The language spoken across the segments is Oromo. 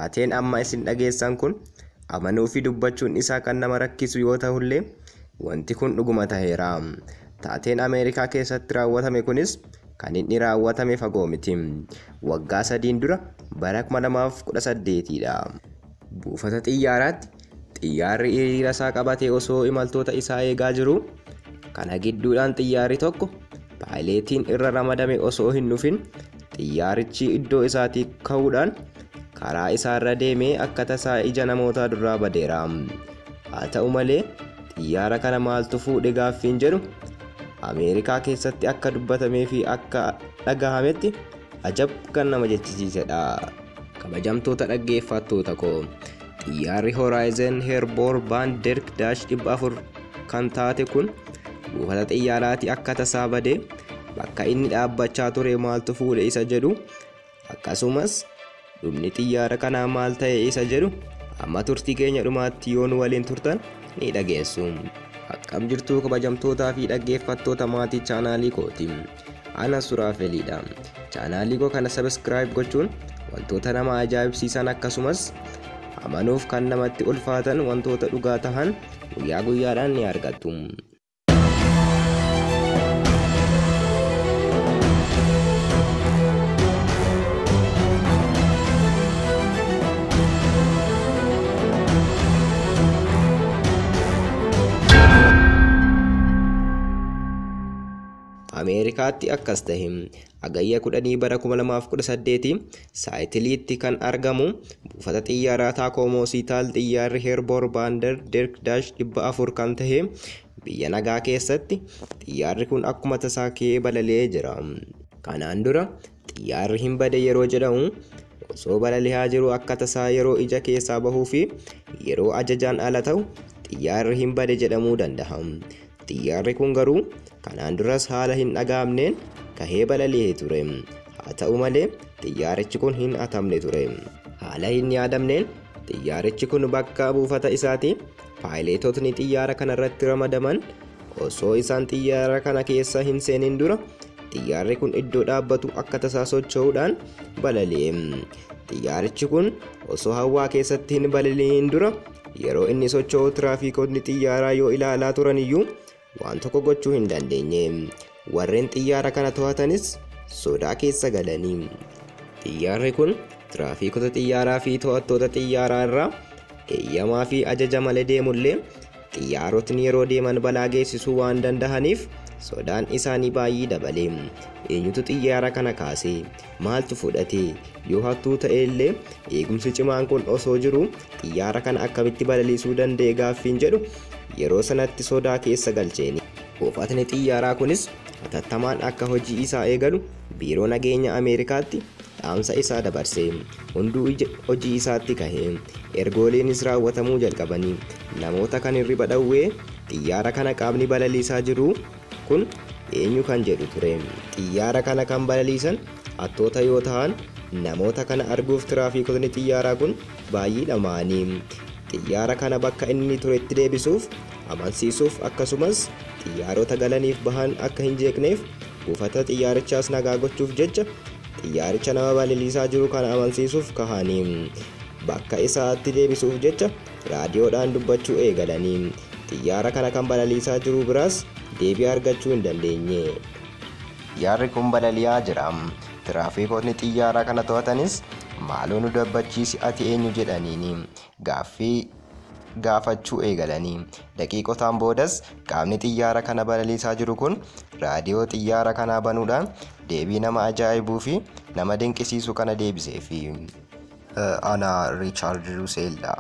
Taateen amma isin dhageessan kun amanuu fi dubbachuun isaa kan nama rakkisu yoo ta'ullee wanti kun dhuguma taheera. Taateen Ameerikaa keessatti raawwatame kunis kan inni raawwatame fagoo miti. Waggaa 3 dura bara 2018 dha. Buufata xiyyaaraatti xiyyaarri hiriira isaa qabatee osoo imaltoota isaa eegaa jiru kana gidduudhaan xiyyaarri tokko paayileetiin irra ramadame osoo hin dhufin xiyyaarichi iddoo isaatii ka'uudhaan karaa isaarra deemee akka tasaa ija namootaa duraa badeera. Haa ta'u malee xiyyaara kana maaltu fuudhe gaaffiin jedhu Ameerikaa keessatti akka dubbatamee fi akka dhagahametti ajab kan nama jechisiisedha. Kabajamtoota dhaggeeffattoota koo, xiyyaarri Horizon Herboor Baanderk Daash 400 kan taate kun buufata xiyyaaraatti akka tasaa badee bakka inni dhaabbachaa ture maaltu fuudhe isa jedhu, akkasumas dhumni xiyyaara kanaa maal ta'e isa jedhu amma turtii keenya dhumaatti yoo nu waliin turtan ni dhageessu. Akkam jirtuu kabajamtootaa fi dhaggeeffattoota maatii chaanaalii kooti. Ana Suraafeliidha. Chaanaalii koo kana sabiskiraayib gochuun wantoota nama ajaa'ibsiisan akkasumas amanuuf kan namatti ulfaatan wantoota dhugaa tahan guyyaa guyyaadhaan ni argattu. Ameerikaatti akkas tahe Hagayya 10 bara 2018 saayitiliitti kan argamu buufata xiyyaaraa Taakoomoo Siitaal xiyyaarri Herboor Baander Dirk Daash 400 kan tahe biyya nagaa keessatti xiyyaarri kun akkuma tasaa ka'ee balali'ee jira. Kanaan dura xiyyaarri hin bade yeroo jedhamu osoo balali'aa jiru akka tasaa yeroo ija keessaa bahuu fi yeroo ajajaan ala ta'u xiyyaarri hin bade jedhamuu danda'a. Xiyyaarri kun garuu kanaan duras haala hin dhaga'amneen kahee balali'ee ture. Haa ta'u malee xiyyaarichi kun hin atamne ture. Haala hin yaadamneen xiyyaarichi kun bakka buufata isaati paayileetotni xiyyaara kanarratti ramadaman osoo isaan xiyyaara kana keessa hin seenin dura xiyyaarri kun iddoo dhaabbatu akka tasaa socho'uudhaan balali'e. Xiyyaarichi kun osoo hawaa keessatti hin balali'in dura yeroo inni socho'u tiraafiikoonni xiyyaaraa yoo ilaalaa turan iyyuu waan tokko gochuu hin dandeenye. Warreen xiyyaara kana to'atanis sodaa keessa galanii. Xiyyaarri kun tiraafiikota xiyyaaraa fi to'attoota xiyyaaraa irraa eeyyamaa fi ajaja malee deemullee xiyyaarotni yeroo deeman balaa geessisuu waan danda'aniif sodaan isaanii baay'ee dabale. Eenyutu xiyyaara kana kaase? Maaltu fudhate? Yoo hattuu ta'e illee eegumsi cimaan kun osoo jiru xiyyaara kana akkamitti balaliisuu danda'e gaaffiin jedhu yeroo sanatti sodaa keessa galcheeni. Buufatni xiyyaaraa kunis hatattamaan akka hojii isaa eegalu biiroo nageenya Ameerikaatti dhaamsa isaa dabarse. Hunduu hojii isaatti kahe. Ergooleenis raawwatamuu jalqabanii. Namoota kan hirriba dhawwee xiyyaara kana qaamni balaliisaa jiru kun eenyu kan jedhu ture. Xiyyaara kana kan balaliisan hattoota yoo ta'an namoota kana arguuf tiraafiikotni xiyyaaraa kun baay'ee dhama'anii. Xiyyaara kana bakka inni turetti deebisuuf, amansiisuuf akkasumas xiyyaarota galaniif bahan akka hin jeeqneef buufata xiyyaarichaas nagaa gochuuf jecha xiyyaaricha nama balaliisaa jiru kana amansiisuuf kahanii. Bakka isaatti deebisuuf jecha raadiyoodhaan dubbachuu eegalanii. Xiyyaara kana kan balaliisaa jiru biraas deebii argachuu hin dandeenye. Xiyyaarri kun balali'aa jira. Tiraafiikoonni xiyyaara kana to'atanis maaloo nu dabbachiisi ati eenyu jedhaniini gaaffii gaafachuu eegalanii. Daqiiqotaan boodas qaamni xiyyaara kana balaliisaa jiru kun raadiyoo xiyyaara kanaa banuudhaan deebii nama ajaa'ibuu fi nama dinqisiisu kana deebiseefi. Ana Riichaard Ruuseelidha.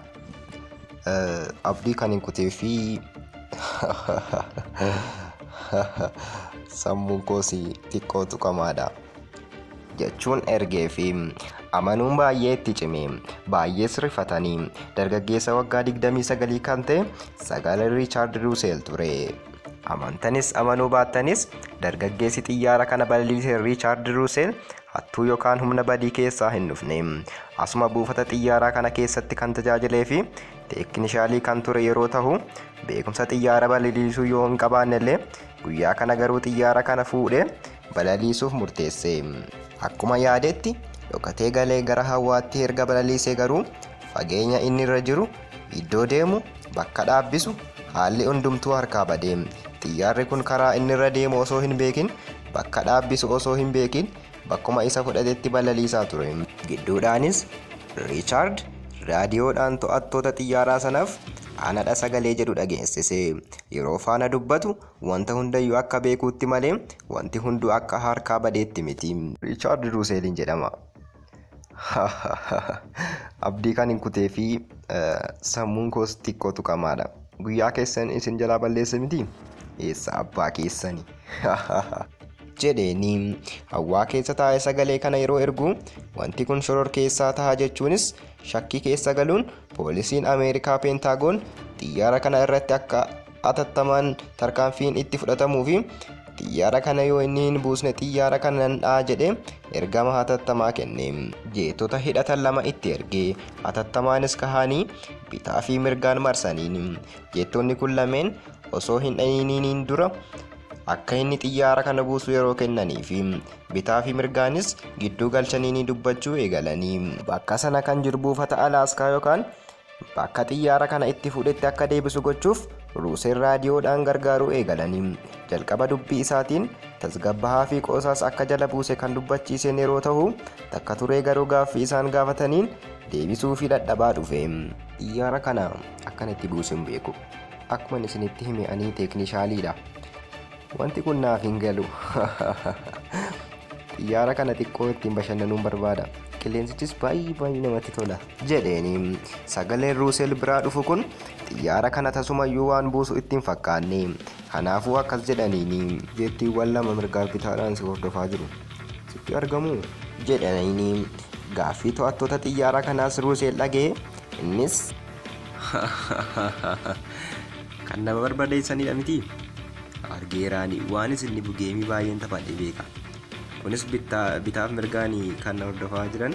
Abdii kan hin kutee fi sammuun koos xiqqoo tuqamaadha jechuun ergee fi amanuun baay'ee itti cime. Baay'ees rifatanii. Dargaggeessa waggaa 29 kan ta'e sagalee Riichaard Ruuseel ture. Amantanis amanuu baattanis dargaggeessi xiyyaara kana balaliise Riichaard Ruuseel hattuu yookaan humna badii keessaa hin dhufne. Asuma buufata xiyyaaraa kana keessatti kan tajaajilee fi teeknishaalii kan ture yeroo ta'u beekumsa xiyyaara balaliisuu yoo hin qabaannellee guyyaa kana garuu xiyyaara kana fuudhee balaliisuuf murteesse. Akkuma yaadetti Dhokatee galee gara hawwaatti erga balaliisee garuu fageenya inni irra jiru, iddoo deemu, bakka dhaabbisu, haalli hundumtuu harkaa badee. Xiyyaarri kun karaa inni irra deemu osoo hin beekin, bakka dhaabbisu osoo hin beekin, bakkuma isa fudhatetti balaliisaa ture. Gidduudhaanis Riichaard raadiyoodhaan to'attoota xiyyaaraa sanaaf anadha sagalee jedhu dhageessise. Yeroo faana dubbatu wanta hundayyuu akka beekuutti malee wanti hunduu akka harkaa badeetti miti. Riichaard Ruuseeliin jedhama. Abdii kan hin kutee fi sammuun koos xiqqoo tuqamaadha. Guyyaa keessan isin jalaa balleesse miti? Eessa abbaa keessani? Jedheeni hawwaa keessa taa'ee sagalee kana yeroo ergu wanti kun shoror keessaa ta'a jechuunis shakkii keessa galuun poolisiin Ameerikaa Peentaagoon xiyyaara kana irratti akka atattamaan tarkaanfiin itti fudhatamuu fi xiyyaara kana yoo inni hin buusne xiyyaara kana nan dha'a jedhee ergama hatattamaa kenne. Jeetota hidhatan lama itti ergee hatattamaanis kahanii bitaa fi mirgaan marsaniin. Jeettonni kun lameen osoo hin dhayiniin dura akka inni xiyyaara kana buusu yeroo kennanii fi bitaa fi mirgaanis gidduu galchanii dubbachuu eegalanii. Bakka sana kan jiru buufata Alaaskaa yookaan bakka xiyyaara kana itti fudhetti akka deebisu gochuuf Ruuseen raadiyoodhaan gargaaruu eegalanii. Jalqaba dubbii isaatiin tasgabbahaa fi qoosaas akka jala buuse kan dubbachiiseen yeroo ta'u, takka turee garuu gaaffii isaan gaafataniin deebisuu fi dadhabaa dhufe. Xiyyaara kana akkan itti buusu hin beeku. Akkuma isinitti hime ani teeknishaaliidha. Wanti kun naaf hin galu. Xiyyaara kana xiqqoo ittiin bashannanuun barbaada. Qilleensichis baay'ee baay'ee namatti tola jedheeni. Sagaleen Ruuseel biraa dhufu kun xiyyaara kana tasumayyuu waan buusu ittiin fakkaanne. Kanaafuu akkas jedhaniini. Jettiiwwan lama mirgaaf bitaadhaan si hordofaa jiru. Sitti argamu jedhaniini. Gaaffii to'attoota xiyyaara kanaas Ruuseel dhaga'e. Innis kan nama barbadeessanidha miti. Argeeraani waan isin dhibu geemii baay'een taphadhe beeka. Kunis bitaaf mirgaanii kan hordofaa jiran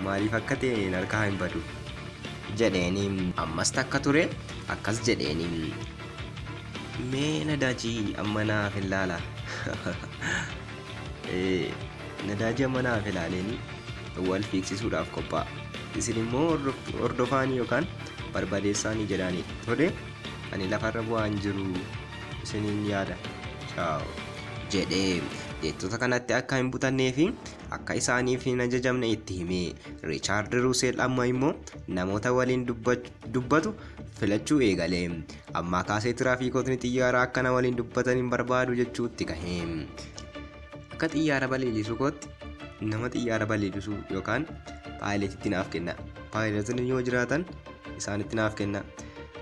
maaliif akka ta'e harkaa hin badu jedheeni. Ammas takka ture akkas jedheeni. Mee nadaajii amma naaf ilaala. Nadaajii amma naaf ilaaleeni wal fiigsisuudhaaf qophaa'a. Isin immoo hordofaanii yookaan barbadeessaanii jedhaanii. Tole ani lafarra bu'aan jiru isiniin yaada. Chaaw jedhee jettota kanatti akka hin butannee fi akka isaaniif hin ajajamne itti hime. Riichaard Ruuseel amma immoo namoota waliin dubbatu filachuu eegale. Ammaa kaasee tiraafiikootni xiyyaaraa akkana waliin dubbatan hin barbaadu jechuutti kahe. Akka xiyyaara balaliisuu kootti nama xiyyaara balaliisuu yookaan paayiletitti naaf kenna. Paayiletonni yoo jiraatan isaanitti naaf kenna.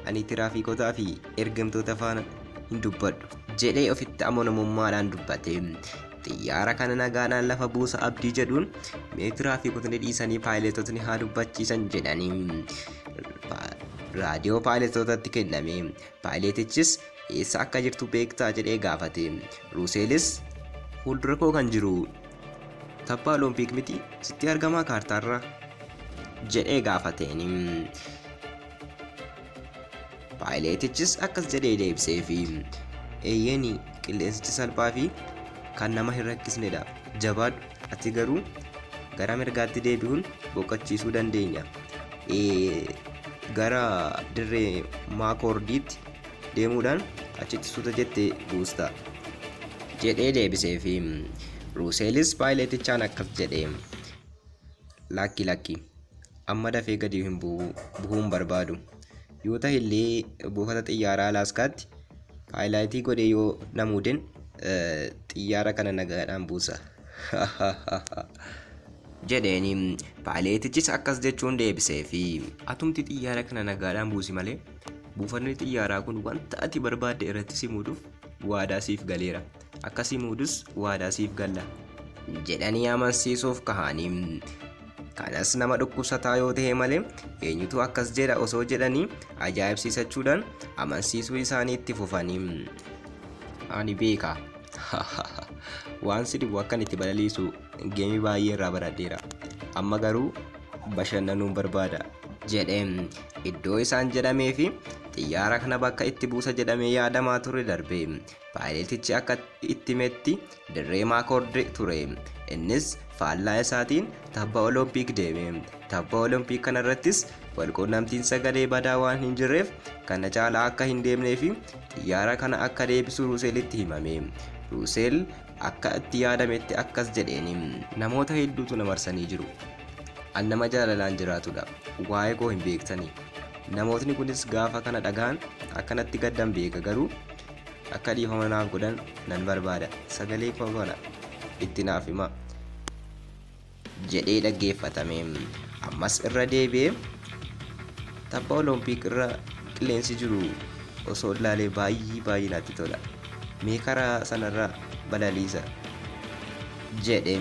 Ani tiraafiikotaa fi ergamtoota faana hin dubbadhu jedhee ofitti amanamummaadhaan dubbate. Xiyyaara kana nagaadhaan lafa buusa abdii jedhuun mee tiraafiikotni dhiisanii paayiletotni haa dubbachiisan jedhanii raadiyoo paayiletootatti kenname. Paayiletichis eessa akka jirtu beektaa jedhee gaafate. Ruuseelis fuuldura koo kan jiru tabba Oloompiik miti sitti argamaa kaartaarra jedhee gaafateen. Paayiletichis akkas jedhee deebiseefi eeyyeni qilleensichi salphaa fi kan nama hin rakkisnedha. Jabaadhu ati garuu gara mirgaatti deebi'uun boqochiisuu dandeenya. Gara dirree Maakoordiitti deemuudhaan achitti suuta jettee buusta jedhee deebiseefi. Ruuseelis paayiletichaan akkas jedhee lakki lakki amma dafee gadi hin bu'uun barbaadu. Yoo ta'e illee buufata xiyyaaraa Alaaskaatti paayilaaytii godhee yoo namuudin xiyyaara kana nagaadhaan buusa jedheeni. Paayiletichis akkas jechuun deebiseefi atumti xiyyaara kana nagaadhaan buusi malee buufanni xiyyaaraa kun wanta ati barbaadde irratti si muuduuf waadaa siif galeera. Akka si muudus waadaa siif galla jedhanii amansiisuuf kahanii. Kanas nama dhukkubsataa yoo ta'e malee eenyutu akkas jedha osoo jedhanii ajaa'ibsiisachuudhaan amansiisuu isaanii itti fufanii. Ani beeka. Waan si dhibu akkan itti balaliisu geemii baay'ee irraa baradheera. Amma garuu bashannanuun barbaada jedhee iddoo isaan jedhamee fi Xiyyaara kana bakka itti buusa jedhamee yaadamaa ture darbe. Paayiletichi akka itti himetti dirree Maakoord ture. Innis faallaa isaatiin tabba Oloompiik deeme. Tabba Oloompiik kanarrattis walquunnamtiin sagalee badaa waan hin jirreef kana caalaa akka hin deemnee fi xiyyaara kana akka deebisu Ruuseelitti himame. Ruuseel akka itti yaadametti akkas jedheeni. Namoota hedduutu na marsanii jiru. An nama jaalalaan jiraatudha. Waa'ee koo hin beektani. Namootni kunis gaafa kana dhagaan akkanatti gaddan beeka garuu akka dhiifama naaf godhan nan barbaada. Sagalee koo kana itti naaf hima jedhee dhaggeeffatame. Ammas irra deebi'ee tabba Oloompiik irra qilleensi jiru osoo ilaalee baay'ee baay'ee natti tola. Mee karaa sanarra balaliisa jedhe.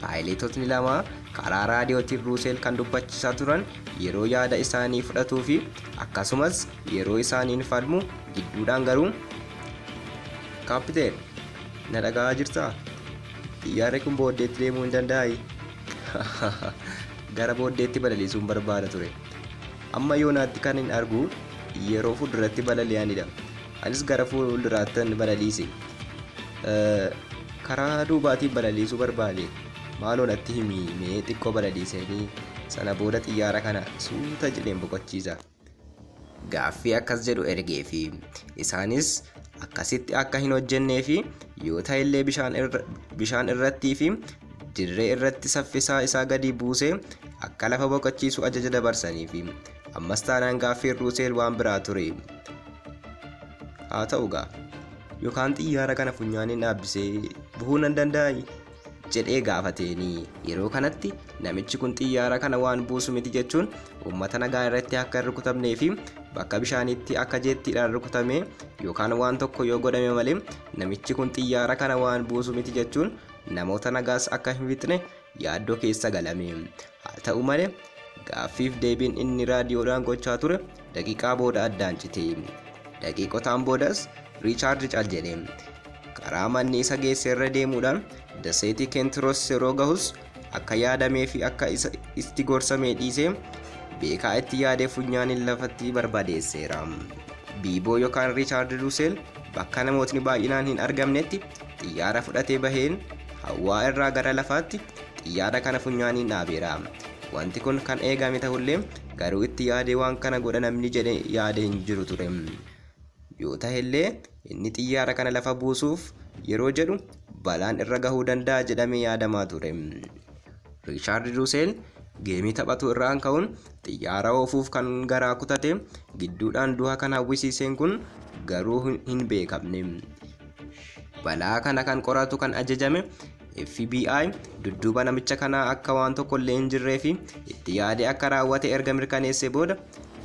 Paayiletotni lama karaa raadiyootiin Ruuseel kan dubbachiisaa turan yeroo yaada isaanii fudhatuu fi akkasumas yeroo isaaniin falmu gidduudhaan garuu kaappiteen na dhaga'aa jirtaa? Xiyyaarri kun booddeetti deemuu hin danda'ai? Gara booddeetti balaliisuun barbaada ture. Amma yoonaatti kan hin argu yeroo fuulduratti balali'anidha. Anis gara fuulduraattan balaliise. Karaa duubaatiin balaliisuu barbaade. Maaloo natti himi mee xiqqoo balaliisanii sana booda xiyyaara kana suuta jedheen boqochiisa. Gaaffii akkas jedhu ergee fi isaanis akkasitti akka hin hojjennee fi yoo ta'ellee bishaan irrattii fi dirree irratti saffisaa isaa gadi buusee akka lafa boqochiisu ajaja dabarsanii fi ammas taanaan gaaffiin Ruuseel waan biraa ture. Haa ta'u gaa yookaan xiyyaara kana funyaaniin dhaabbisee bu'uu nan danda'ai jedhee gaafateeni. Yeroo kanatti namichi kun xiyyaara kana waan buusu miti jechuun uummata nagaa irratti akka hin rukutamnee fi bakka bishaanitti akka jeettiidhaan rukutame yookaan waan tokko yoo godhame malee namichi kun xiyyaara kana waan buusu miti jechuun namoota nagaas akka hin fixne yaaddoo keessa galame. Haa ta'u malee gaaffiif deebiin inni raadiyoodhaan gochaa ture daqiiqaa booda addaan cite. Daqiiqotaan boodas Riichaard cal jedhe. Karaa manni isa geesse irra deemuudhaan daseetii Keentiroos yeroo gahus akka yaadamee fi akka isa itti gorsamee dhiisee beekaa itti yaadee funyaaniin lafatti barbadeesseera. Biiboo yookaan Riichaard Ruuseel bakka namootni baay'inaan hin argamnetti xiyyaara fudhatee baheen hawaa irraa gara lafaatti xiyyaara kana funyaaniin dhaabeera. Wanti kun kan eegame ta'ullee garuu itti yaadee waan kana godha namni jedhe yaade hin jiru ture. Yoo ta'ellee inni xiyyaara kana lafa buusuuf yeroo jedhu balaan irra gahuu danda'a jedhamee yaadamaa ture. Riichaard Ruuseel geemii taphatu irraan ka'uun xiyyaara oofuuf kan garaa kutate gidduudhaan du'a kan hawwisiiseen kun garuu hin beekamne. Balaa kana kan qoratu kan ajajame FBI dudduuba namicha kanaa akka waan tokkollee hin jirree fi itti yaadee akka raawwate erga mirkaneessee booda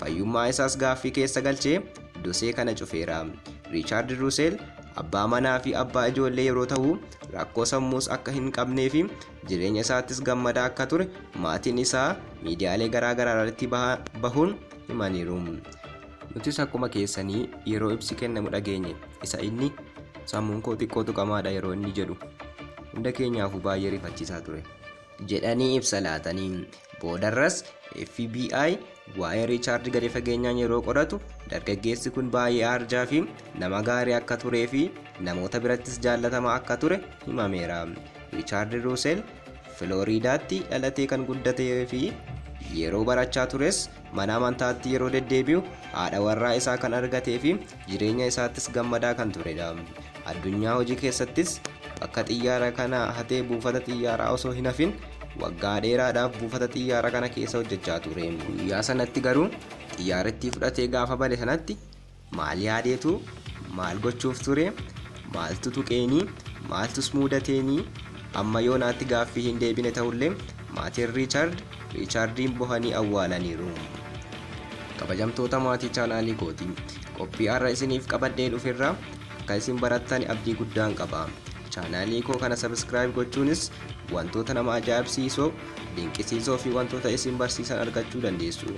fayyummaa isaas gaaffii keessa galchee dosee kana cufeera. Riichaard Ruuseel abbaa manaa fi abbaa ijoollee yeroo ta'u rakkoo sammuus akka hin qabnee fi jireenya isaattis gammadaa akka ture maatiin isaa miidiyaalee garaa garaa irratti bahuun himaniiru. Nutis akkuma keessanii yeroo ibsi kennamu dhageenye isa inni sammuun koo xiqqoo tuqamaadha yeroo inni jedhu hunda keenyaafuu baay'ee rifachiisaa ture jedhanii ibsa laatanii. Boodarras FBI waa'ee Riichaard gadi fageenyaan yeroo qoratu dargaggeessi kun baay'ee arjaa fi nama gaarii akka turee fi namoota birattis jaallatamaa akka ture himameera. Riichaard Ruuseel Filooriidaatti dhalatee kan guddatee fi yeroo barachaa tures mana amantaatti yeroo deddeebi'u haadha warraa isaa kan argatee fi jireenya isaattis gammadaa kan turedha. Addunyaa hojii keessattis bakka xiyyaara kana hatee buufata xiyyaaraa osoo hin hafin waggaa dheeraadhaaf buufata xiyyaara kana keessa hojjechaa ture. Guyyaa sanatti garuu xiyyaarrittii fudhatee gaafa bade sanatti maal yaadeetu, maal gochuuf ture, maaltu tuqeenii, maaltus mudateenii amma yoonaatti gaaffii hin deebine ta'ullee maatiin Riichaardiin bohanii awwaalaniiru. Kabajamtoota maatii chaanaalii kootii qophii har'a isiniif qabadhee dhufirraa akka isin barattan abdii guddaan qaba. Chaanaalii koo kana subscribe gochuunis wantoota nama ajaa'ibsiisoo, dinqisiisoo fi wantoota isin barsiisan argachuu dandeessu.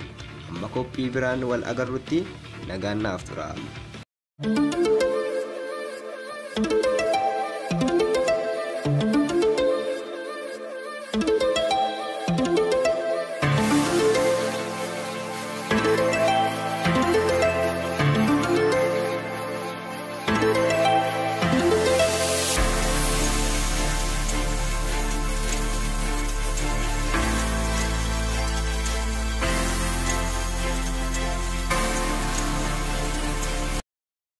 Amma qophii biraan wal agarrutti nagaan naaf tura.